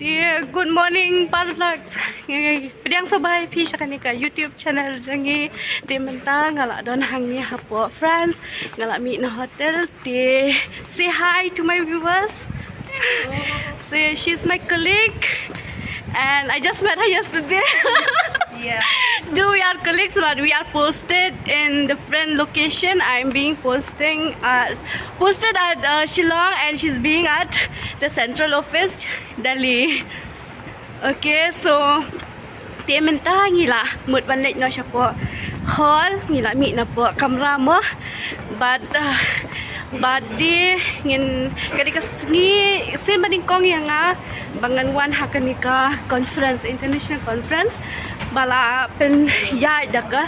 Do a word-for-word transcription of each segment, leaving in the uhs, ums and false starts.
Te, good morning, paralok. Pdiang sngewbha ïa phi sha kane ka YouTube channel jong ngi. Te mynta nga la don hangne hapoh France, nga la mih na hotel. Te, say hi to my viewers. Say she's my colleague, and I just met her yesterday. Yeah. Though we are colleagues, but we are posted in different location. I'm being posting at posted at uh, Shillong, and she's being at the central office, Delhi. Okay, so te mynta ngi la mut ban leit noh shapoh hall, ngi la mih napoh kamra mo. Bad uh, bad de ngin, ka dei ka sngi sien ba nyngkong ïa nga ba ngan wan ha kane ka conference, international conference, ba la pynïaid da ka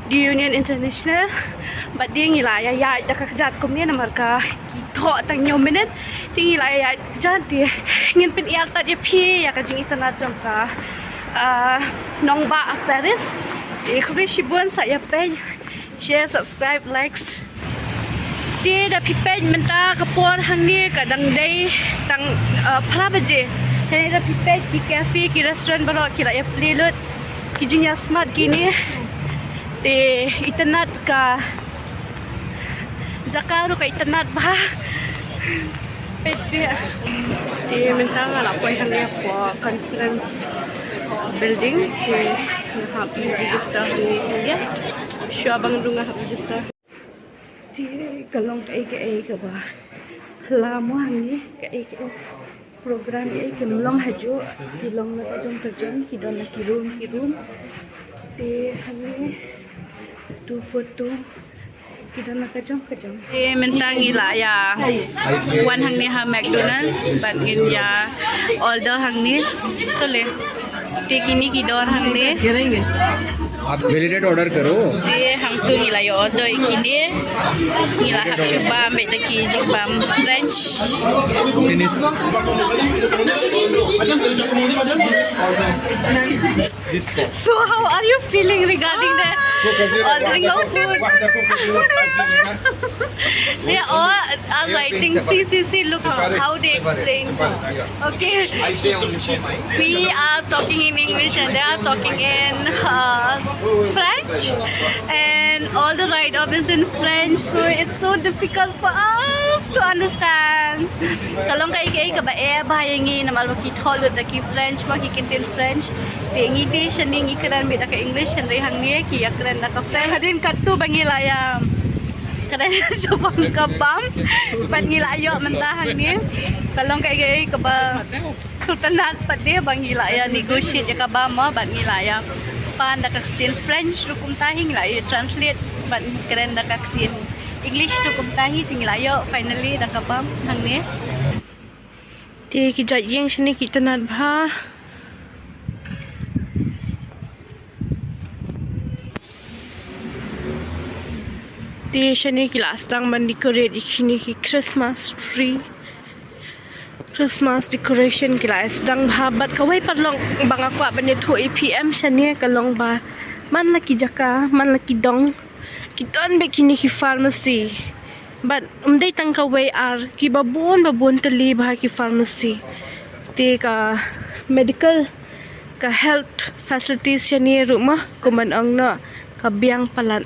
The Union International. Bad de ngi la ïa ïaid da ka kjat kumne namar ka ki thoh tang hynñiew minit. Te ngi la ïa ïaid kjat, te ngin pynïar tad ïa phi ïa ka jingitynnad jong ka ah, nongbah Paris. Te khublei shibun, sa ïa peit, share, subscribe, likes. Te da phi peit mynta ka por hangne ka dang dei tang ah, phra baje. Te da phi peit ki cafe, ki restaurant baroh ki la ïa plie lut, ki jingïasmat kine. Te itynnad ka jaka ruh ka itynnad bha. Peit te. Te mynta nga la poi hangne hapoh conference building. Te nga hap register hangne. Shuwa ban rung nga hap register. Te ka long kaei kaei kaba phylla mo hangne, kaei kaei program ïa ki long hajuh, ki long la ka jong ka jong, ki don la ki room, ki room. Te hangne two four two, ki don la ka jong ka jong. Te mynta ngi la ïa wan hangne ha McDonald's bad ngin ïa order hangne. To le. Te kine ki don hangne. आप वैलिडेट ऑर्डर करो। Te hangtu ngi la ïa order ïa kine. Ngi la hap shu bam bad da ki jingbam French. So how are you feeling regarding the ordering of food? They all are writing C C C. Look how, how they explain. Okay. We are talking in English and they are talking in uh, French. And all the write-up is in French, so it's so difficult for us to understand. Ka long kaei kaei kaba eh bha ïa ngi namar ba ki thoh lut da ki French, ba ki kyntien French. Te ngi te shane ngi kren beit da ka English, hynrei hangne ki ïa kren da ka French. Hadien katto ba ngi la ïa kren shaphang ka bam bad ngi la ïoh mynta hangne. Ka long kaei kaei kaba sngewtynnat pat de ba ngi la ïa negotiate ïa ka bam mo bad ngi la ïa pan da ka ktien French ruh kumta hi, ngi la ïa translate bad kren da ka ktien English ruh kumta hi, te ngi la ïoh finally da ka bam hangne. Te ki jait ïing shane ki tynnat bha. Te shane ki la sdang ban decorate ïa kine ki Christmas tree. Christmas decoration ki la sdang bha bad kawei paralok ba nga kwah ban ïathuh ïa phi em shane ka long ba man la ki jaka, man la ki dong, ki don beit kine ki pharmacy. Bad ym dei tang kawei ar, kiba bun ba bun tylli bha ki pharmacy. Te ka medical, ka health facilities shane ruh mo, kumban ong noh, ka biang palat.